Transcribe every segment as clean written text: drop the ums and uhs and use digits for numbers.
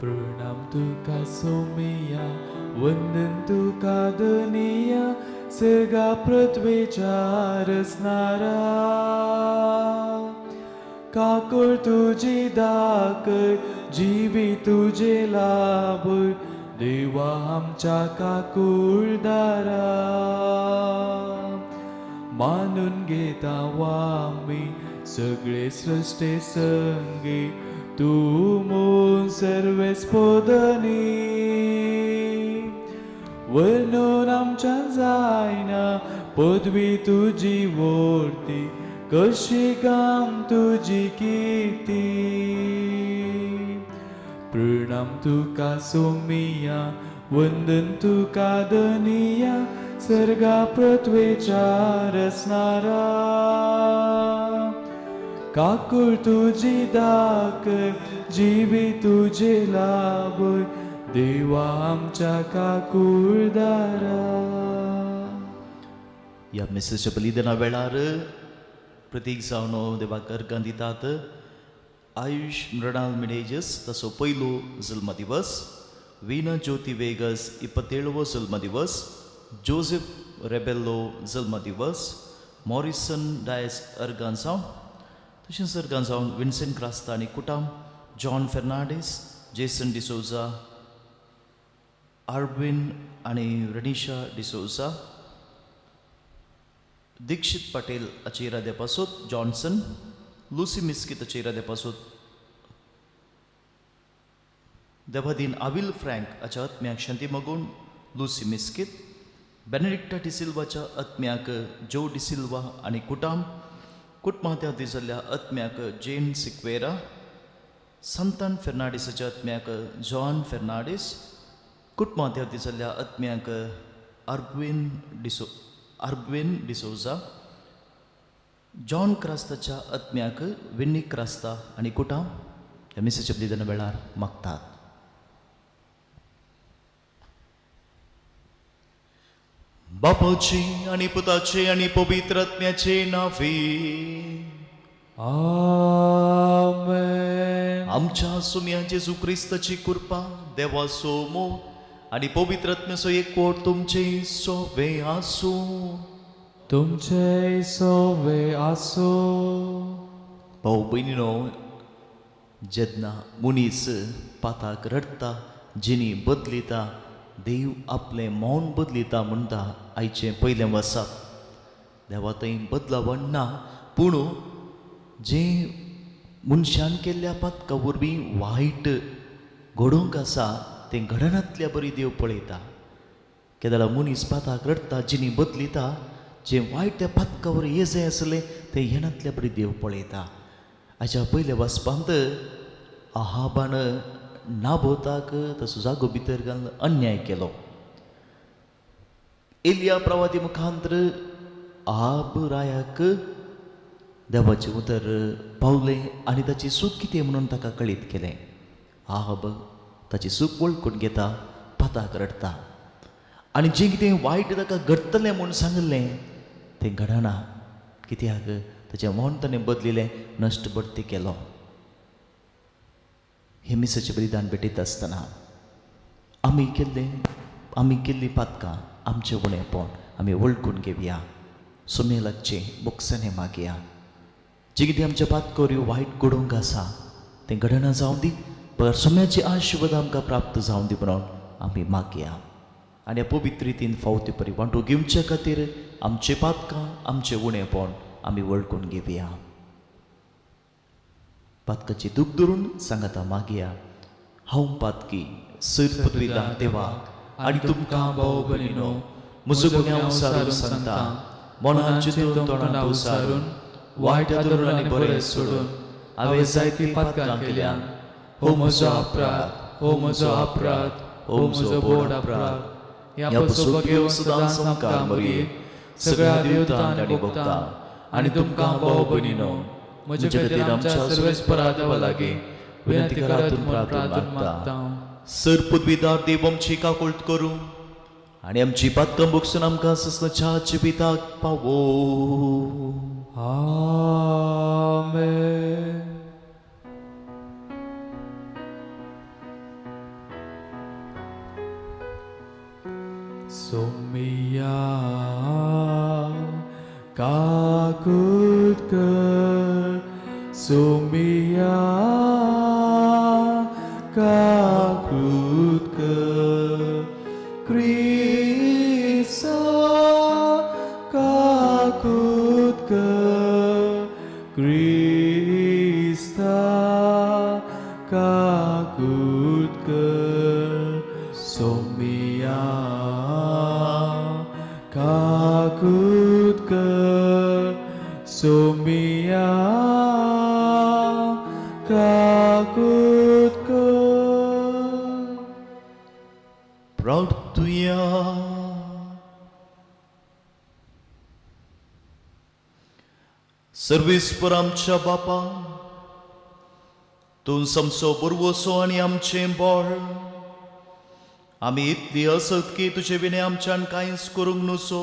प्रणाम तुका सोमिया, वंदन तुका धनिया, सर्गा पृथ्वेच्या रचणारा. काकूळ तुजी दाखय, जिवी तुजे लाभय, देवा आमच्या काकुळदारा. मानून घेता आमी सगळे सृश्टे संगी, तूं म्हूण सर्वेस्पोदनी. वर्णून आमच्यान जायना पदवी तुजी वर्ती, कशी गाम तुजी किर्ती. प्रणाम तुका सोमिया, वंदन तुका धनिया, सर्गा पृथ्वेच्या रचणारा. काकूळ तुजी दाखय, जिवी तुजे लाभय, देवा आमच्या काकुळदारा. ह्या मिसेसच्या बलिदाना वेळार प्रतीक जावन देवाक अर्गां दितात. आयुष मृणाल मिनेजस तसो पयलो जल्म दिवस, वीना ज्योती वेगस 27वो जल्म दिवस, जोसेफ रेबेल्लो जल्म दिवस, मॉरिसन डायस अर्गां जावन, तशेंच अर्गां जावन विन्सेंट क्रास्ता आनी कुटाम, जॉन फेर्नांडीस, जेसन डिसोजा, आर्विन आनी रनिशा डिसोजा, दीक्षित पाटील हाचे इराद्या पासत, जॉन्सन लुसी मिस्कित हाचे इराद्या पासत, देवादीन आविल फ्रँक हाच्या आत्म्याक शांती मागून लुसी मिस्कित, बेनेडिक्टा डिसिल्वाच्या आत्म्याक जो डिसिल्वा आनी कुटाम, कुटुंबांत दिसल्ल्या आत्म्याक जेन सिक्वेरा, संतान फेर्नांडीसाच्या आत्म्याक जॉन फेर्नांडीस, कुटुंबांत दिसल्ल्या आत्म्याक आर्विन डिसोजा, जॉन क्रास्ताच्या आत्म्याक विन्नी क्रास्ता आनी कुटाम ह्या मिसाच्या बलिदाना वेळार मागतात. बापाचे आनी पुताचे आनी पवित्र आत्म्याचे नांवे. आमेन. आमच्या सुम्या जेजू क्रिस्ताची कृपा, देवाचो मोग आनी पवित्र आत्म्याचो एकवट तुमचे सोवे आसूं. तुमचे सोवे आसूं. भाऊ भयणीनो, जेन्ना मनीस पाताक रडटा, जिणी बदलिता, देव आपलें मौन बदलिता म्हणटा आयचें पयलें वसाप. देवा थंय बदलावण ना, पूण जें मनशान केल्ल्या पातका वरवीं वायट घडोवंक आसा तें घडनातल्या बरी देव पळयता. केदळा मनीस पाताक रडटा, जिणी बदलिता, जें वायट त्या पातका वरवीं ये जाय आसलें तें येनातल्या बरी देव पळयता. हाच्या पयल्या वाचपांत आहाबान नाबोताक तसो जागो भितर घालून अन्याय केलो. एलिया प्रवादी मुखांतर आहाब रायाक देवाचें उतर पावलें आनी ताची चूक कितें म्हणून ताका कळीत केलें. आहाब ताची चूक वळखून घेता, पाताक रडटा आनी जें कितें वायट ताका घडटलें म्हूण सांगिल्लें तें घडना. कित्याक ताचें मन ताणें बदलिलें, नश्ट बडती केलो. हें मिसाचें बलिदान भेटयता आसतना आमी केल्लीं पातकां, आमचें उणेपण आमी वळखून घेवया, सुमे लागचें बोगसणें मागया. जें कितें आमच्या पातकोऱ्यो वायट घडोवंक आसा तें घडना जावं दी, बगर सुम्याची आशिर्वाद आमकां प्राप्त जावं दी म्हणून आमी मागया. आनी ह्या पवित्र रितीन फावती परी वांटो घेवचे खातीर आमचें पातकां, आमचें उणेपण आमी वळखून घेवया. पातकाची दूख धरून सांगाता मागया. हांव पातकी सर पृथ्वीदा देवा आनी तुमकां भाव भयणीनो म्हजो गुन्यांव सारून सांगता, मनान चिंतून तोंडान सारून वायट धरून आनी बरें सोडून हांवें जायतीं पातकां केल्यान. हो म्हजो अपराध, हो म्हजो अपराध, हो म्हजो बोड अपराध. ह्या पसून घेवन सदां सामकार मरये सगळ्या देवतांक आनी भक्तांक आनी तुमकां भाव भयणीनो म्हजे खातीर आमच्या सर्वेस्परा देवा लागीं विनंती करात म्हूण प्रार्थना मागता. सर पृथ्वीदार देव आमची काकुळट करूं आनी आमची पातकां भोगसून आमकां ससनाच्या जिविताक पावो. आमेन. सोमिया काकूत कर, सोमिया काकूत कर, क्रिस्ता काकूत कर, क्रिस्ता काकूत कर, सोमिया काकूत कर, सोमिया काकूत कर. प्रार्थुया. सर्वेस्पर आमच्या बापा, तूं समसो बुरवसो आनी आमचें बळ. आमी इतली असत की तुजे विणे आमच्यान कांयच करूंक नुसो.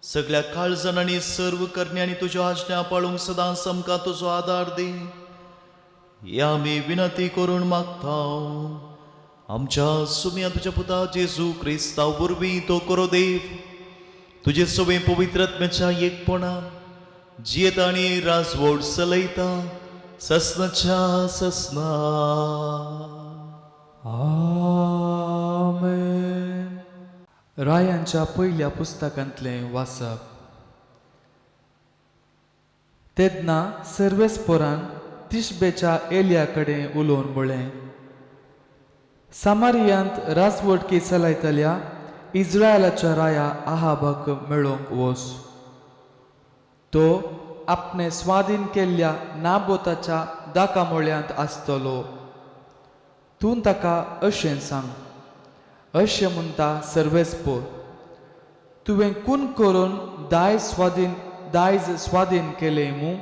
सगळ्या काळजान आनी सर्व करण्यांनी तुज्यो आज्ञा पाळूंक सदांच आमकां तुजो आदार दी, हे आमी विनंती करून मागता आमच्या सुम्या तुज्या पुता जेजू क्रिस्तांव वरवीं. तो करो देव तुजे सवे पवित्र आत्म्याच्या एकपणान जियेता आनी राजवट चलयता ससनाच्या ससना. आमेन. रायांच्या पयल्या पुस्तकांतलें वाचप. तेन्ना सर्वेस्पोरान तिशबेच्या एलिया कडेन उलोवन म्हळें, सामारियांत राजवटकी चलयतल्या इस्रायलाच्या राया आहाबाक मेळोवंक वच. तो आपणे स्वाधीन केल्ल्या नाबोताच्या दाकामोळ्यांत आसतलो. तूं ताका अशें सांग, अशें म्हणटा सर्वेस्पोर, तुवें खून करून दायज स्वाधीन केलें मूं?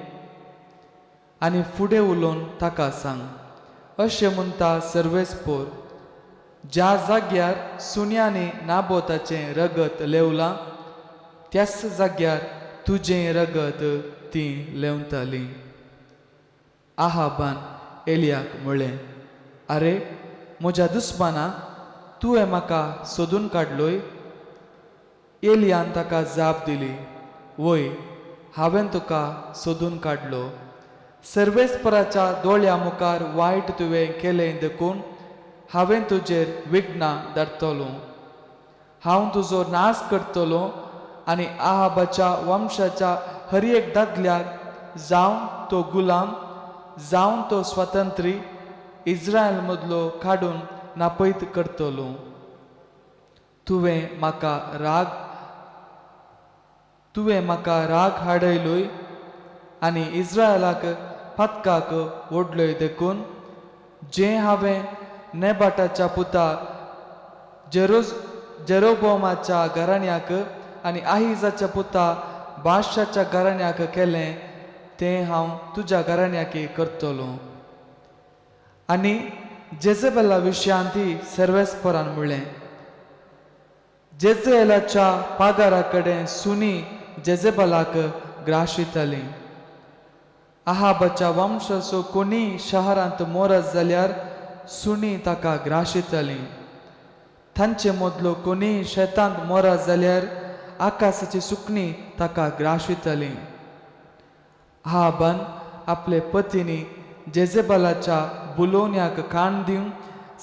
आनी फुडें उलोवन ताका सांग, अशें म्हणटा सर्वेस्पोर, ज्या जाग्यार सुण्यांनी नाबोताचें रगत लेवलां त्याच जाग्यार तुजें रगत तीं लेवतालीं. आहाबान एलियाक म्हळें, आरे म्हज्या दुस्माना, तुवें म्हाका सोदून काडलोय? एलियान ताका जाप दिली, वय, हांवें तुका सोदून काडलो. सर्वेस्पराच्या दोळ्या मुखार वायट तुवें केलें देखून हांवें तुजेर विघ्नां धाडटलो. हांव तुजो नाश करतलो आनी आहाबाच्या वंशाच्या हर एक दादल्याक, जावं तो गुलाम जावं तो स्वतंत्री, इस्रायल मदलो काडून नापयत करतलो. तुवें म्हाका राग हाडयलोय आनी इस्रायलाक पातकाक ओडलोय देखून जें हांवें नेबाटाच्या पुता जेरोबोमाच्या घराण्याक आनी आहिजाच्या पुता बादशाच्या घराण्याक केलें तें हांव तुज्या घराण्याक करतलो. आनी जेजेबेला विशयांत सर्वेस्परान म्हणलें, जेजेलाच्या पागारा कडेन सुनी जेजेबलाक ग्राशिताली. आहाबाच्या वंशाचो कोणीय शहरांत मोरत जाल्यार सुणी ताका ग्राशिताली. तांचे मदलो कोणीय शेतांत मोरत जाल्यार आकाशाची सुकणी ताका ग्राशिताली. आहाबान आपले पतीनी जेजेबलाच्या बुलोवण्याक कान दिवन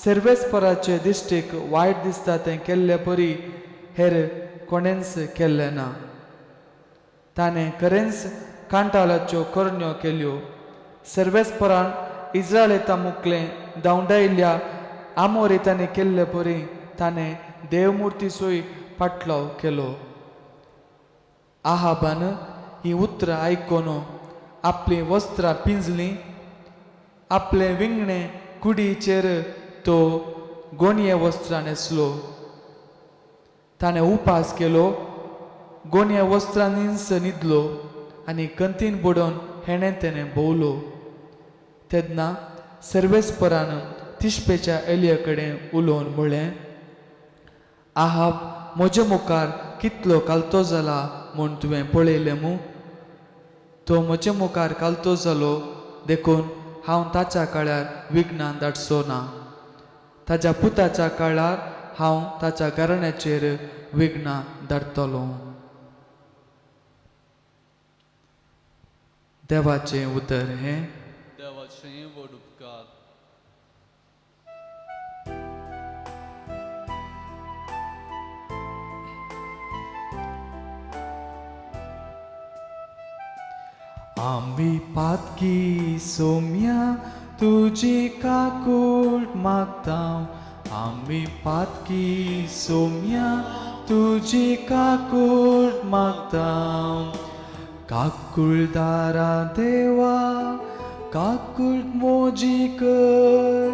सर्वेस्पराचे दिश्टीक वायट दिसता तें केल्ले परी हेर कोणेंच केल्लें ना. ताणें खरेंच कांटाळाच्यो करण्यो केल्यो. सर्वेस्परान इस्रायलिता मुखलें धांवडायल्ल्या आमोरितांनी केल्ले परी ताणें देवमुर्तीचोय पाटलाव केलो. आहाबान हीं उतरां आयकून आपलीं वस्त्रां पिंजलीं. आपलें विंगणें कुडीचेर तो गोणये वस्त्रां न्हेसलो. ताणें उपास केलो, गोणये वस्त्रांनीच न्हिदलो आनी कंतीन बुडोवन हेणें तेणें भोंवलो. तेन्ना सर्वेस्परान तिशपेच्या एलिया कडेन उलोवन म्हळें, आहाब म्हजे मुखार कितलो कालतो जाला म्हूण तुवें पळयलें मूं? तो म्हजे मुखार कालतो जालो देखून हांव ताच्या काळार विघ्नां धाडचो ना. ताज्या पुताच्या काळार हांव ताच्या घराण्याचेर विघ्नां धाडटलो. देवाचें उतर हें. देवाचें व्हड उपकार. आमी पातकी सोम्या तुजी काकूट मागता, आमी पातकी सोम्या तुजी काकूट मागता. काकुळदारा देवा काकूट मोजी कर,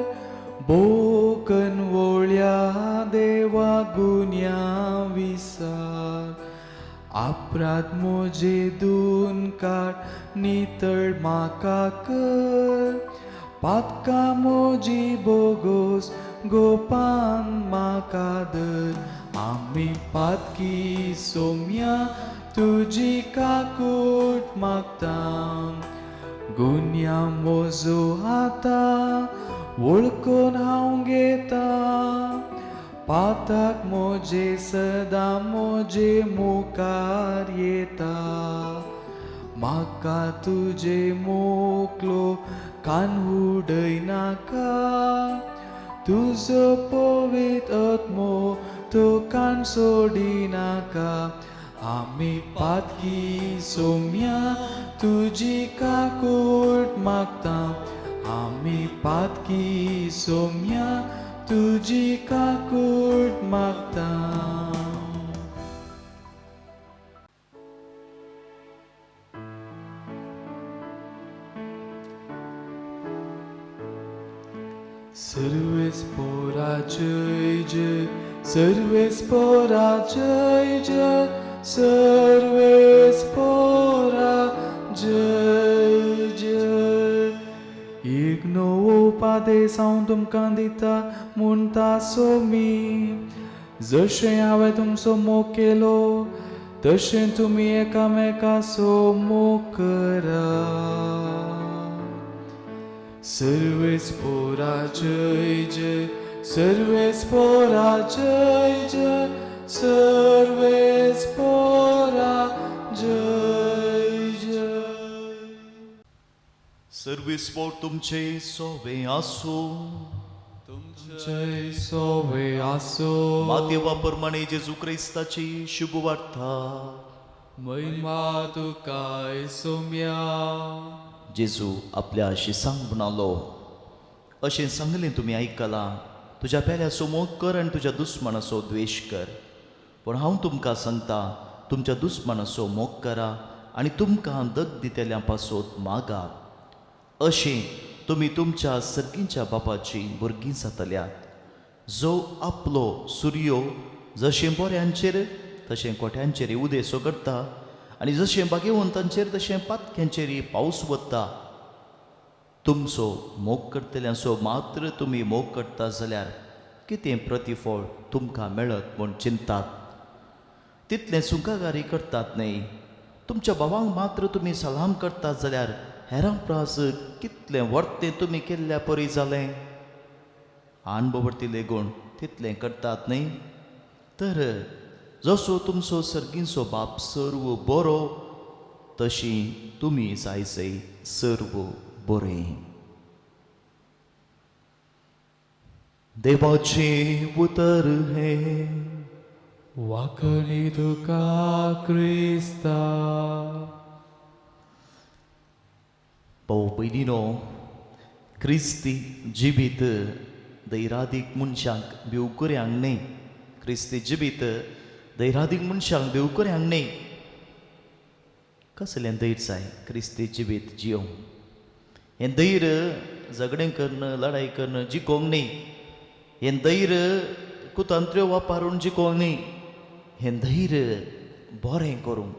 बोकन वोळ्या देवा गुन्या विसार. अपराध मोजे दोन काड नितळ म्हाका कर, पातका मोजी बोगोस गोपान म्हाका धर. आमी पातकी सोम्या तुजी काकूट मागता, गुन्या मोजो आतां वळखून हांव घेता. पाताक मोजे सदां मोजे मुखार येता, म्हाका तुजे मोकलो कान उडयनाका. तुजो पवित्र आत्मो तो कान सोडिनाका. आमी पातकी सोम्या तुजी काकूट मागता, आमी पातकी सोम्या तुजी काकूट मागता. सर्वेस पोरा जय जय, सर्वेस पोरा जय जय, सर्वेस पोरा जय जय. एक नवो उपादेस हांव तुमकां दिता म्हणटा सोमी, जशें हांवें तुमचो मोग केलो तशें तुमी एकामेकाचो मोग करा. सर्वेस पोरा जय जय, सर्वेस पोरा जय जय, सर्वेस पोरा जय जय. सर्वेस्पोर तुमचे सोवे आसूं. जय सोवे आसो. मातेवा प्रमाणे जेजू क्रिस्ताची शुभवार्ता. महिमा तुकाय सोम्या. जेजू आपल्या शिसांक म्हणालो, अशें सांगलें तुमी आयकलां, तुज्या पेल्याचो मोग कर आनी तुज्या दुस्मानाचो द्वेश कर. पूण हांव तुमकां सांगता, तुमच्या दुस्मानाचो मोग करा आनी तुमकां दग दितल्या पासत मागा. अशें तुमी तुमच्या सर्गींच्या बापाची भुरगीं जातल्यात, जो आपलो सुर्यो जशें बोऱ्यांचेर तशें कोट्यांचेर उदेसो करता आनी जशें बागेवंतांचेर तशें पातक्यांचेर पावस वता. तुमचो मोग करतल्यांचो मात्र तुमी मोग करता जाल्यार कितें प्रतिफळ तुमकां मेळत म्हूण चिंतात? तितलें सुंकागारी करतात न्हय? तुमच्या भावांक मात्र तुमी सलाम करतात जाल्यार हेरां प्रास कितलें वर्तें तुमी केल्ल्या परी जालें? आनबवर्ती गुण तितलें करतात न्हय? तर जसो तुमचो सर्गींचो बाप सर्व बरो तशी तुमी जायसय सर्व बरें. देवाचें उतर हें. वाखणी तुका क्रिस्ता. भाव भयणीनो, क्रिस्ती जिवीत दैरादीक मनशांक भिवकुऱ्यांक न्हय. क्रिस्ती जिवीत दैरादीक मनशांक भिवकुऱ्यांक न्हय. कसलें धैर्य जाय क्रिस्ती जिवीत जियोंक? हें धैर्य झगडें करून लडाई करून जिकोंक न्हय. हें धैर्य कुतंत्र्यो वापरून जिकोंक न्हय. हें धैर्य बरें करूंक,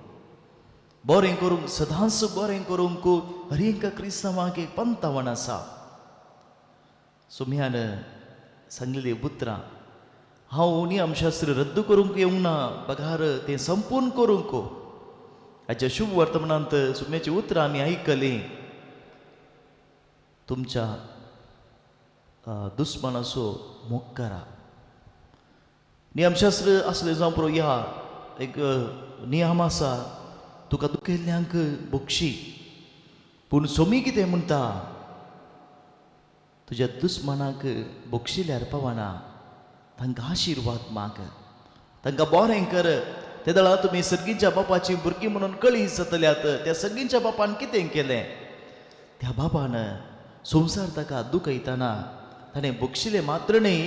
बरें करूंक, सदांच बरें करूंक हर एका क्रिस्तांवाक एक पंतावण आसा. सुम्यान सांगलेली उतरां, हांव नियमशास्त्र रद्द करूंक येवंक ना, बगार तें संपूर्ण करूंक. हाच्या शुभ वर्तमानांत सुम्याची उतरां आमी आयकलीं. तुमच्या दुस्मानाचो मोग करा. नियमशास्त्र आसलें जावं पुरो, ह्या एक नियम आसा, तुका दुखयल्ल्यांक बक्षी. पूण सोमी कितें म्हणटा, तुज्या दुस्मानाक बक्षिल्यार पावना, तांकां आशिर्वाद माग, तांकां बरें कर. ते दळा तुमी सर्गीच्या बापाची भुरगीं म्हणून कळी जातल्यात. त्या सर्गीच्या बापान कितें केलें? त्या बापान संवसार ताका दुखयतना ताणें बक्षिलें मात्र न्ही,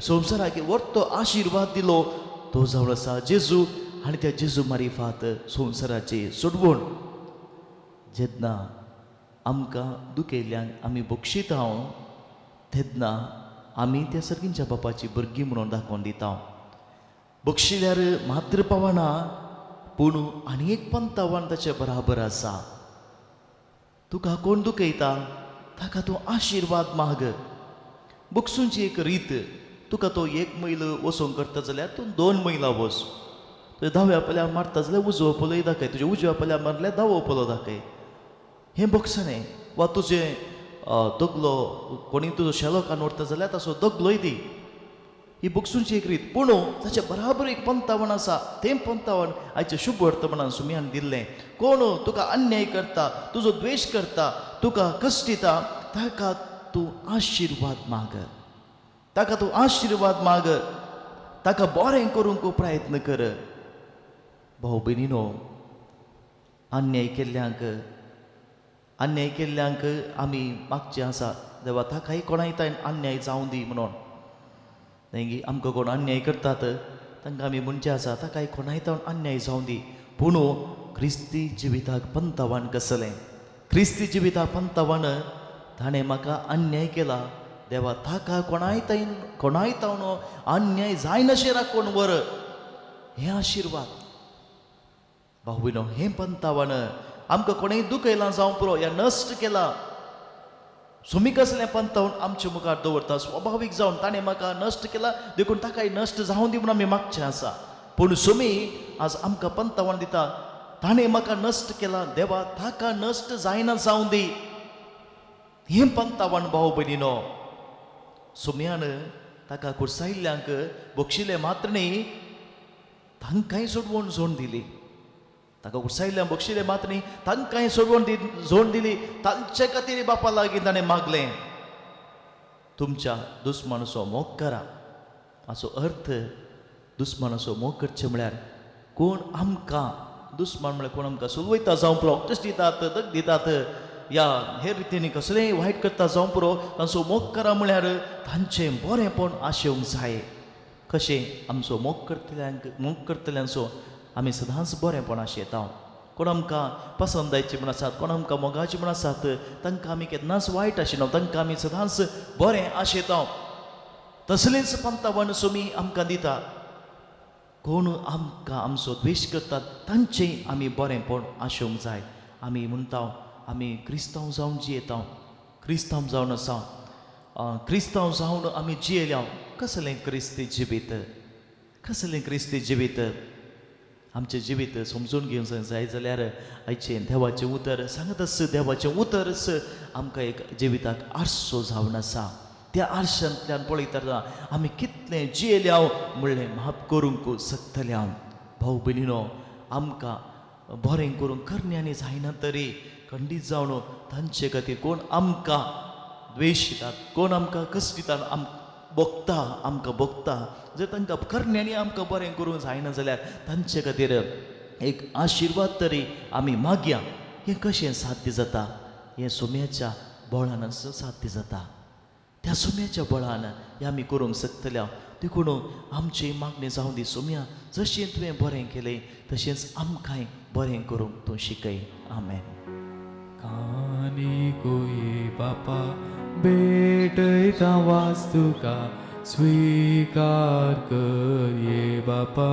संवसाराक वर्तो आशिर्वाद दिलो. तो जावन आसा जेजू. आनी त्या जेजू मारिफात संवसाराची सोडवण. जेन्ना आमकां दुखयल्ल्यांक आमी बक्षिता तेन्ना आमी त्या सर्गींच्या बापाची भुरगीं म्हणून दाखोवन दिता. बक्षिल्यार मात्र पावना, पूण आनी एक पंतावन ताचे बराबर आसा. तुका कोण दुखयता ताका तूं आशिर्वाद माग. बक्षुंची एक रीत, तुका तो एक मैल वचोंक करता जाल्यार तूं 2 मैलां वच. तुज्या दाव्या पल्यार मारता जाल्यार उजवो पलोय दाखय, तुज्या उजव्या पल्यार मारल्यार दावो पलो दाखय. हें बक्षणें. वा तुजें दगलो कोणी तुजो शेलो कान व्हरता जाल्यार ताचो दगलोय दी. ही बक्षुंची एक रीत. पूण ताचे बराबर एक पंतावन आसा. तें पंतावन आयचें शुभ वर्तमानान सुमयान दिल्लें. कोण तुका अन्याय करता, तुजो द्वेश करता, तुका कश्ट दिता, ताका तूं आशिर्वाद माग, ताका तूं आशिर्वाद माग, ताका बरें करूंक प्रयत्न कर. भाव भयणीनो, अन्याय केल्ल्यांक, अन्याय केल्ल्यांक आमी मागचें आसा, देवा ताकाय कोणाय ताणें अन्याय जावं दी म्हणून. मागीर आमकां कोण अन्याय करतात तांकां आमी म्हणचें आसा, ताकाय कोणाय तावन अन्याय जावं दी. पूण क्रिस्ती जिविताक पंतवान कसलें? क्रिस्ती जिविताक पंतवान ताणें म्हाका अन्याय केला, देवा ताका कोणाय ताईन कोणाय तावन अन्याय जायनाशें राखून व्हर. हें आशिर्वाद. भाव भयणो, हें पंतावन आमकां कोणेंय दुखयलां जावं पुरो या नश्ट केला, सुमी कसलें पंतावन आमचे मुखार दवरता. स्वभावीक जावन ताणें म्हाका नश्ट केला देखून ताकाय नश्ट जावं दी म्हणून आमी मागचें आसा. पूण सुमी आज आमकां पंतावन दिता, ताणें म्हाका नश्ट केला, देवा ताका नश्ट जायना जावं दी. हें पंतावन भाव भयणीनो, सुम्यान ताका कुर्सायल्ल्यांक बक्षिलें मात्र न्ही, तांकांय सोडवण जोड दिली. ताका कुर्सायल्ल्यांक बक्षिलें मात्र न्ही, तांकांय सोडवण जोड दिली. तांचे खातीर बापा लागीं ताणें मागलें, तुमच्या दुस्मानाचो मोग करा. हाचो अर्थ दुस्मानाचो मोग करचें म्हळ्यार कोण आमकां दुस्मान म्हळ्यार कोण आमकां सुलवयता जावं पुरो, कश्ट दितात, दग दितात, या हेर रितीन कसलेंय वायट करता जावं पुरो, तांचो मोग करा म्हळ्यार तांचें बरेंपण आशेवंक जाय. कशें आमचो मोग करतल्यांक, मोग करतल्यांचो आमी सदांच बरेंपण आशेता. कोण आमकां पसंदायची म्हण आसात, कोण आमकां मोगाची म्हण आसात, तांकां आमी केन्नाच वायट आशिना, तांकां आमी सदांच बरें आशेता. तसलेंच पंतावन सुमी आमकां दिता. कोण आमकां आमचो द्वेश करतात तांचें आमी बरेंपण आशोवंक जाय. आमी म्हणटा आमी क्रिस्तांव जावन जियेता, क्रिस्तांव जावन आसा, क्रिस्तांव जावन आमी जियेल्या. कसलें क्रिस्ती जिवीत, कसलें क्रिस्ती जिवीत? आमचें जिवीत समजून घेवंक जाय जाल्यार आयचें देवाचें उतर सांगत आस. देवाचें उतरच आमकां एक जिविताक आरसो जावन आसा. त्या आरशांतल्यान पळयतना आमी कितलें जियेल्या म्हणलें माफ करूंक शकतल्या. भाव भयणीनो, आमकां बरें करूंक करण्यांनी जायना तरी खंडीत जावन तांचे खातीर कोण आमकां द्वेश दितात, कोण आमकां कश्ट दितात, भोगता, आमकां भोगता, जर तांकां करण्यांनी आमकां बरें करूंक जायना जाल्यार तांचे खातीर एक आशिर्वाद तरी आमी मागया. हें कशें साध्य जाता? हें सोम्याच्या बळानच साध्य जाता. त्या सोम्याच्या बळान हें आमी करूंक शकतल्या. देखून आमची मागणी जावं दी, सोम्या जशें तुवें बरें केलें तशेंच आमकांय बरें करूंक तूं शिकय. आमेन. कानी कोये बापा भेटयता वास तुका स्वीकार कर ये बापा.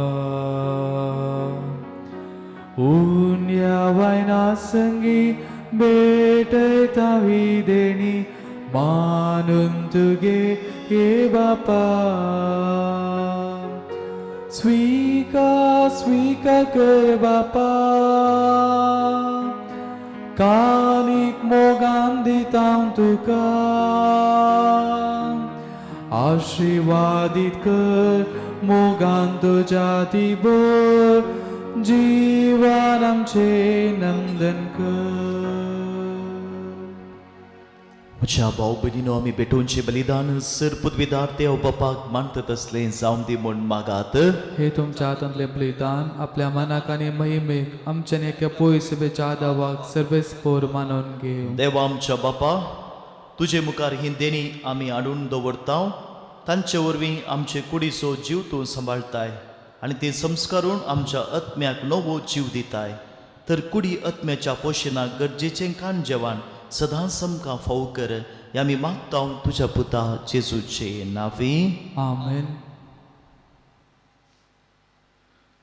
उन्या वायना संगी भेटयता ही देणी मानून तुगे ये बापा. स्वीकार स्वीकार कर बापा, कानीक मोगान दिता तुका. आशीर्वादीत कर मोगान तुज्या दिबर जीवन आमचें नंदन कर. म्हज्या भाव भयणीनो, आमी भेटोवचें बलिदान सर पदवीदार देव बापाक मानतात असलें जावं दी म्हूण मागात. हे तुमच्या हातांतलें बलिदान आपल्या मनाक आनी महिमेक आमच्या एका पयस बेच्या दावाक सर्वेस्पोर मानून घेवं. देवा आमच्या बापा, तुजे मुखार ही देणी आमी हाडून दवरता. तांचे वरवीं आमचे कुडीचो जीव तूं सांबाळटाय आनी ती संस्कारून आमच्या आत्म्याक नवो जीव दिताय. तर कुडी आत्म्याच्या पोशणाक गरजेचें काण जेवण सदांच आमकां फावो कर, हें आमी मागता तुज्या पुता जेजूचे नांवी. आमेन.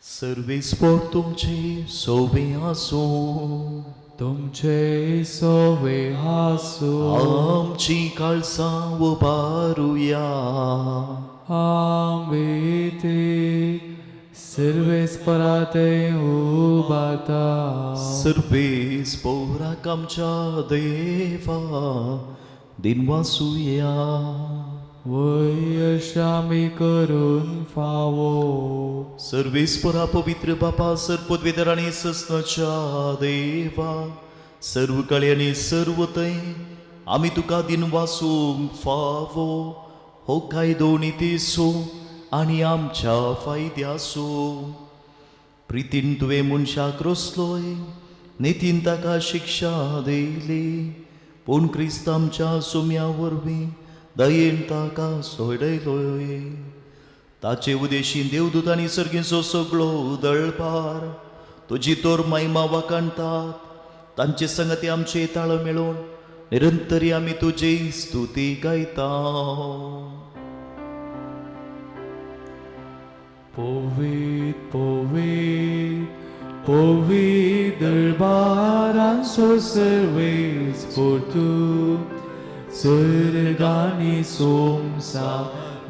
सर्वेस्पोर तुमचे सोवे आसूं. तुमचे सोवे आसूं. आमची काळसां उबारुया. आमी ती सर्वेस्परा ते उबारता. सर्वेस पोराक आमच्या देवा दिनवासुया. वय आमी करून फावो. सर्वेस्परा पवित्र बापा, सर पदवेदार आनी सस्नाच्या देवा, सर्व कळे आनी सर्व थंय आमी तुका दिनवासूंक फावो. हो कायदो नितीसो आनी आमच्या फायद्यासो. प्रितीन तुवें मनशाक रोसलोय, नितीन ताका शिक्षा दिली, पूण क्रिस्त आमच्या सुम्या वरवीं दयेन ताका सोडयलोय. ताचे उदेशी देवदूत आनी सर्गीचो सगळो दळपार तुजी तोर महिमा वाखाणतात. तांचे संगती आमचे ताळ मेळोवन निरंतरी आमी तुजी स्तुती गायता. पवित पवित पवित दरबारांचो सर्वेस्पोर तूं, सर्गांनी सोमसा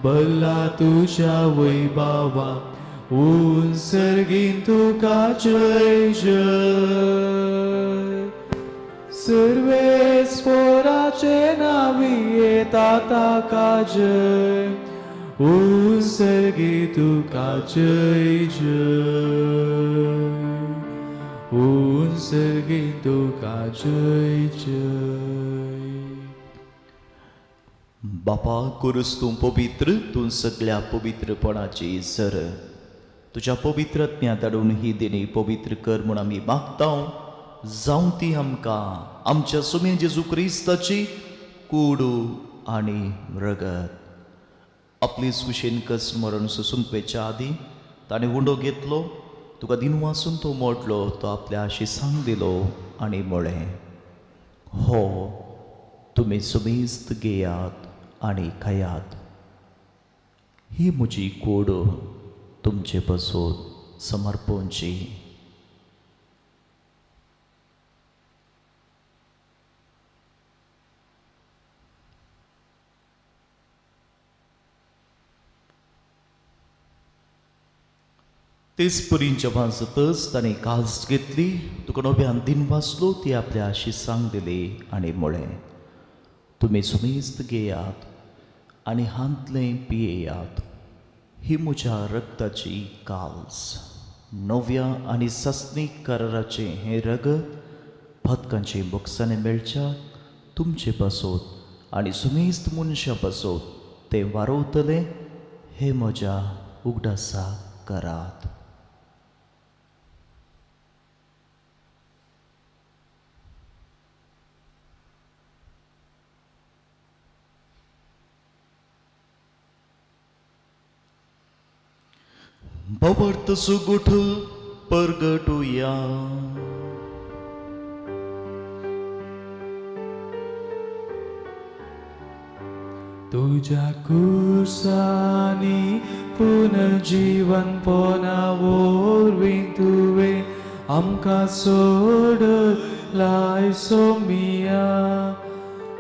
भरला तुज्या वैभावा, उंच सर्गीन तुका जय जय. सर्वेस्पोराचे नावी येता ताका जय, उंच सर्गी तुका जय जय, उंच सर्गी तुका जय जय. बापा, कुरूस तूं पवित्र, तूं सगळ्या पवित्रपणाची सर. तुज्या पवित्र आत्म्या धाडून ही देणी पवित्र कर म्हूण आमी मागता. जावं ती आमकां आमच्या सुमे जेजू क्रिस्ताची कुडू आनी रगत. आपली सुशेन कस मरण सोसूंक वेच्या आदीं ताणें उंडो घेतलो, तुका दिनवासून तो मोडलो, तो आपल्या शिसांक दिलो आनी म्हळें, हो तुमी सुमेस्त घेयात आनी खायात. ही म्हजी कूड तुमचे पासून समर्पणची. तेच परीं जेवण जातच ताणें कास घेतली, तुका नव्यान दिन वाचलो, ती आपल्या शिसांक दिली आनी म्हळें, तुमी सुमेस्त घेयात आनी हांतलें पियेयात. ही म्हज्या रक्ताची काल्स, नव्या आनी सासणीक कराराचें हें रगत पातकांचे बोगसाणें मेळच्या तुमचे पासत आनी सुमेस्त मनशां पासत तें वारवतलें. हें म्हज्या उगडासा करात. भवर्त सुगुठ परगटुया. तुज्या कुसानी पुनर्जीवनपणा वरवीं तुवें आमकां सोडलाय सोमिया.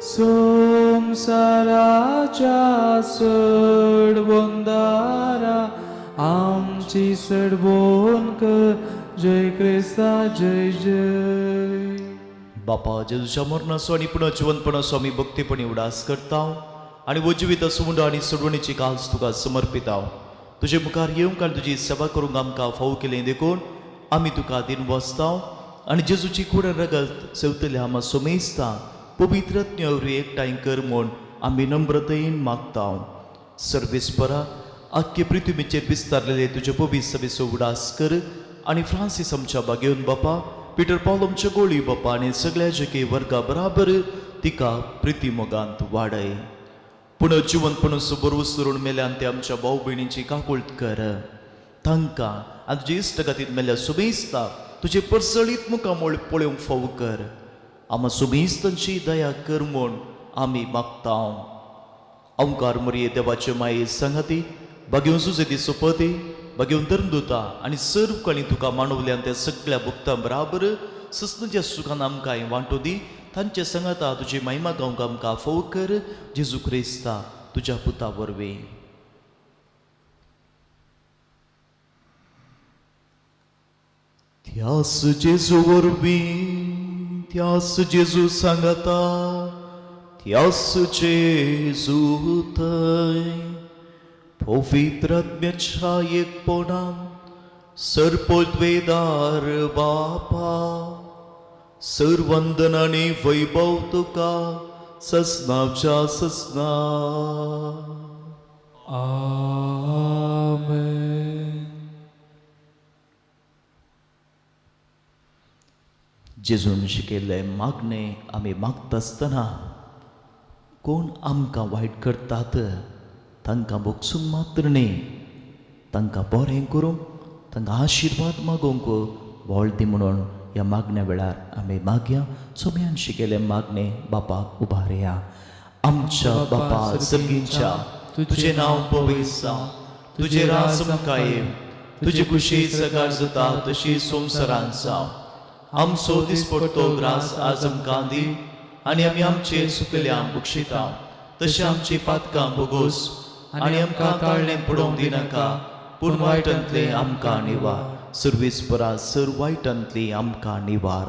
संवसाराच्या सडबंदारा आमची सडबोन कर, जय क्रिस्ता जय जय. बापा, जेजूच्या मरणाचो आनी पुनर्जिवंतपणाचो आमी भक्तीपणी उडास करता आनी वो जिवीत सुमुंड आनी सोडवणीची काज तुका समर्पिताव. तुजे मुखार येवंक आनी तुजी सेवा करूंक आमकां फावो केलें देखून आमी तुका दिन वाचताव आनी जेजूची कूड रगत सेवतल्या आमा सोमेस्ता पवित्र वरवीं एकठांय कर म्हूण आमी नम्रतेन मागताव. सर्वेस्परा आख्खे पृथ्वीचेर विस्तारलेले तुजे पवित्र सभेचो उडास कर आनी फ्रांसीस आमच्या बागेवन बापा, पिटर पावल आमच्या गोळी बापा आनी सगळ्या जके वर्गा बराबर तिका प्रिती मोगांत वाडय. पूण जिवंतपण बरोस धरून मेल्यान ते आमच्या भाव भयणींची काकुळट कर. तांकां आनी तुजे इश्ट खातीर मेल्या सुबेस्ता तुजे परसळीत मुखामळ पळोवंक फावो कर. आमा सुबेस्तांची दया कर म्हूण आमी मागता. ओंकार मोरये देवाचे माये सांगाती बागेवन सुजेती सोपती बागेवन धर्मदुता आनी सर्व कणी तुका मानवल्यान त्या सगळ्या भुगतां बराबर सस्नच्या सुखान आमकां वांटो दी. तांचे सांगाता तुजी महिमा गावंक आमकां फोव कर जेजू क्रिस्ता तुज्या पुता वरवीं. त्यास जेजू वरवीं, त्यास जेजू सांगाता, त्यास जेजू थंय पवित्र आत्म्याच्या एकपणान सर्पोद्वेदार बापा सर्वंदन आनी वैभव तुका ससनाच्या ससना. आमेन. जेजून शिकयल्लें मागणें आमी मागता आसतना कोण आमकां वायट करतात तांकां भोगसूंक मात्र न्ही, तांकां बरें करूंक, तांकां आशिर्वाद मागूंक वळ दी म्हणून ह्या मागण्या वेळार आमी मागया. सोम्यान शिकयलें मागणें बापाक उबारया. आमच्या बापा सर्गींच्या, तुजें नांव पवित्र जावं, तुजें राज आमकां येवं, तुजी खुशी सकाळ जाता तशी संवसारांत जावं. आमचो दिसपडतो ग्रास आज आमकां दी आनी आमी आमचे सुकल्या बक्षिता तशें आमची पातकां भोगोस आनी आमकां ताळणें पडोवंक दिनाका, पूण वायटांतलें आमकां निवार. सर्वेस्परा सर वायटांतली आमकां निवार.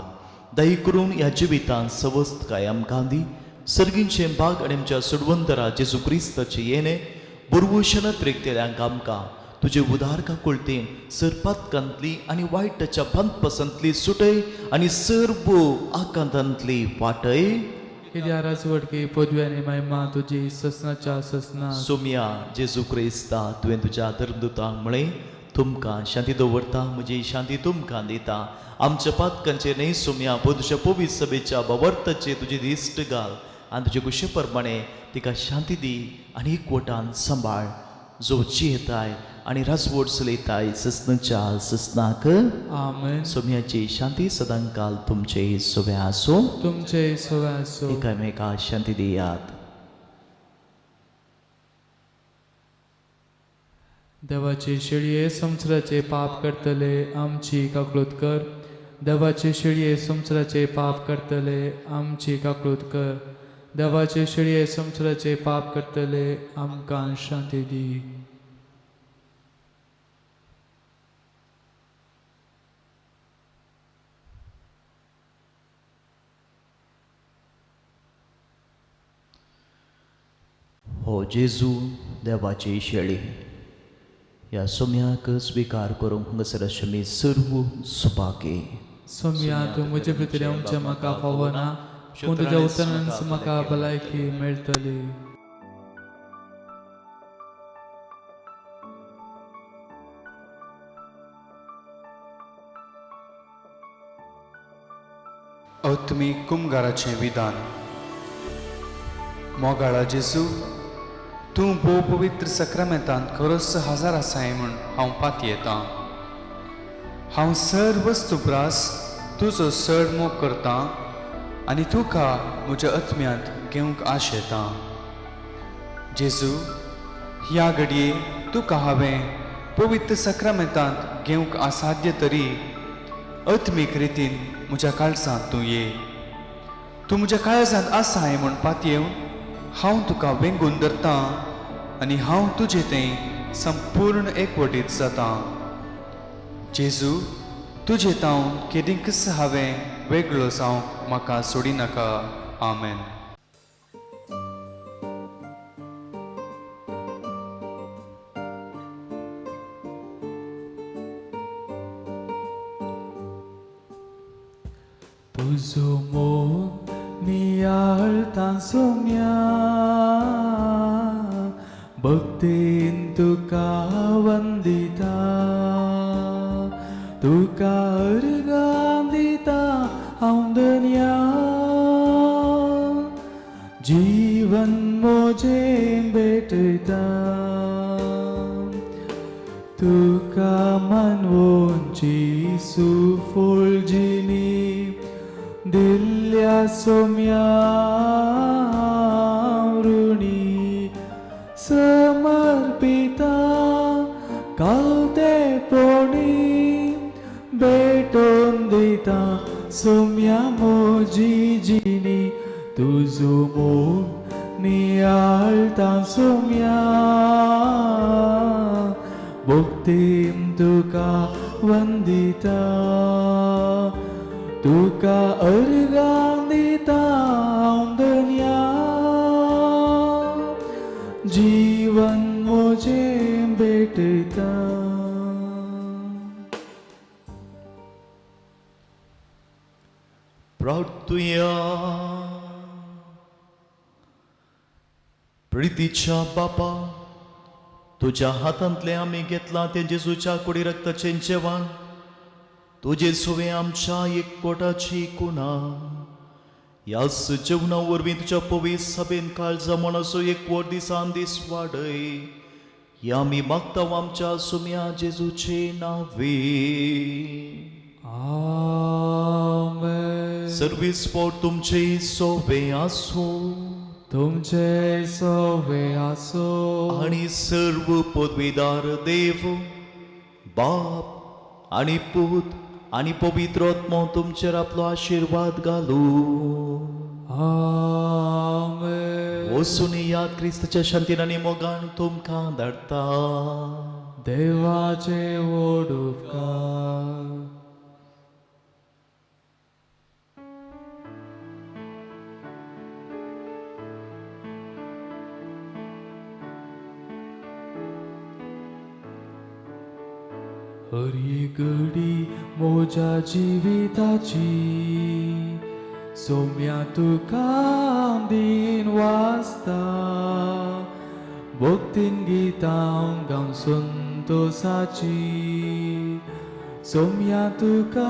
दया करून ह्या जिवितांत सवस्तकाय आमकां दी. सर्गींचें भाग आनी आमच्या सोडवंतरा जेजू क्रिस्ताचें येणें बुरवूशनात रिगतेल्यांक आमकां तुजे उदार काकुळटेन सर पातकांतली आनी वायटाच्या बांदपासांतली सुटय आनी सर्व आकांतांतली वाटय. कित्या राजवटकी पदवी आनी महिमा तुजी ससनाच्या ससना. सोम्या जेजू क्रिस्ता, तुवें तुज्या धर्मदुतांक म्हळें, तुमकां शांती दवरता, म्हजी शांती तुमकां दिता. आमच्या पातकांचेर न्हय सोम्या, पूण तुज्या पवित्र सभेच्या बावर्ताचेर तुजी दिश्ट घाल आनी तुजे कुशे प्रमाणे तिका शांती दी आनी एकवटान सांबाळ, जो जियेताय आनी राजवट चलयताय ससनाच्या ससनाक. आमेन. सोम्याची शांती सदांकाल तुमचे सोव्या आसूं. तुमचे सगळे आसूं. एकामेका शांती दियात. देवाचे शेळये संवसाराचे पाप करतले आमची काकळूत कर. देवाचे शेळये संवसाराचे पाप करतले आमची काकळूत कर. देवाचे शेळये संवसाराचे पाप करतले आमकां शांती दी. हो जेजू देवाची शेळी, ह्या सोम्याक स्विकार करूंक हांगासर आशिल्ली सर्व सुभागे. सोम्या, तूं म्हजे भितर येवचें म्हाका फावना, पूण तुज्या उतरान म्हाका भलायकी मेळटली. आत्मीक कुमगाराचें विधान. मोगाळा जेजू, तूं भोव पवित्र सक्रामेंतांत खरोच हजार आसाय म्हूण हांव पातयेतां. हांव सर वस्तू प्रास तुजो चड मोग करतां आनी तुका म्हज्या आत्म्यांत घेवंक आशेतां. जेजू, ह्या घडये तुका हांवें पवित्र सक्रामेंतांत घेवंक असाध्य तरी आत्मीक रितीन म्हज्या काळजांत तूं ये. तूं म्हज्या काळजांत आसाय म्हूण पातयेवन हांव तुका वेंगून धरतां आनी हांव तुजे थंय संपूर्ण एकवटीत जातां. जेजू, तुजे तावन केदींकच हांवें वेगळो जावंक म्हाका सोडिनाका. आमेन. तुजो मोग नियाळता सोम्या भक्तीन तुका वंदिता तुका अर्गां दिता हांव धनया जीवन मोजें भेटयता तुका मानवोंची सुफळ जिणी दिल्ल्या सोम्या ऋणी समर्पिता कालतेपणी भेटोवन दिता सोम्या मोजी जिणी तुजो मोग नियाळता सोम्या भक्तीन तुका वंदिता तुका अर्गां दिता हांव धनया जीवन मोजें भेटयता. प्रार्थुया. प्रितीच्या बापा, तुज्या हातांतलें आमी घेतलां तें जेजूच्या कुडी रक्ताचें जेवण तुजे सुवें आमच्या एकवटाची कुणा. ह्याच जेवणा वरवीं तुज्या पवित्र सभेन काळजा मनाचो एकवट दिसान दीस वाडय, ह्या आमी मागता आमच्या सुम्या जेजूचे नावे. आमेन. सर्वीस पोट तुमचे सोवे आसूं. तुमचे सोवे आसो. आणि सर्व पदवीदार देव बाप आणि पूत आणि पवित्र आत्मो तुमचेर आपलो आशिर्वाद घालू. आमेन. वचून याद क्रिस्ताच्या शांतीन आनी मोगान तुमकां धाडटा. देवाचे व्हड उपकार. हर एक घडी म्हज्या जिविताची सोम्या तुका हांव दीन वाचता भक्तीन गितां गावन संतोसाची सोम्या तुका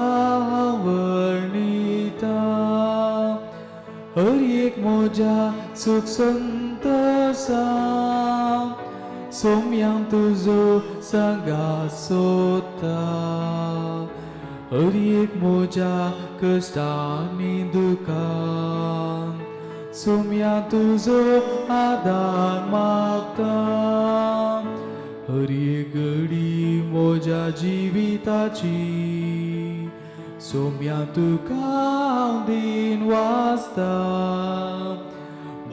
हांव वर्णिता. हर एक म्हज्या सुख संतोसा सोम्या तुजो सांगात सोदता. हर एक म्हज्या कश्टांनी दुखान सोम्या तुजो आदार मागता. हर एक घडी म्हज्या जिविताची सोम्या तुका हांव दीन वाचता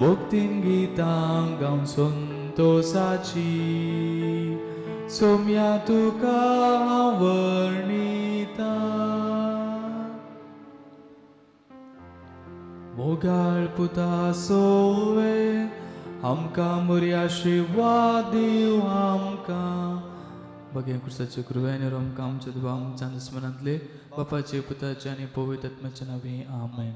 भक्तीन गितां गावन संतोसाची सोम्या तुका हांव वर्णिता. मोगाळ पुता सोवे आमकां मोरया आशिर्वाद दिव आमकां. बघे कुर्साचे कृपयाने आमकां आमच्या देवा आमच्या दुस्मनांतले बापाचे पुताचे आनी पवित्र आत्म्याच्या नांवी आमेन.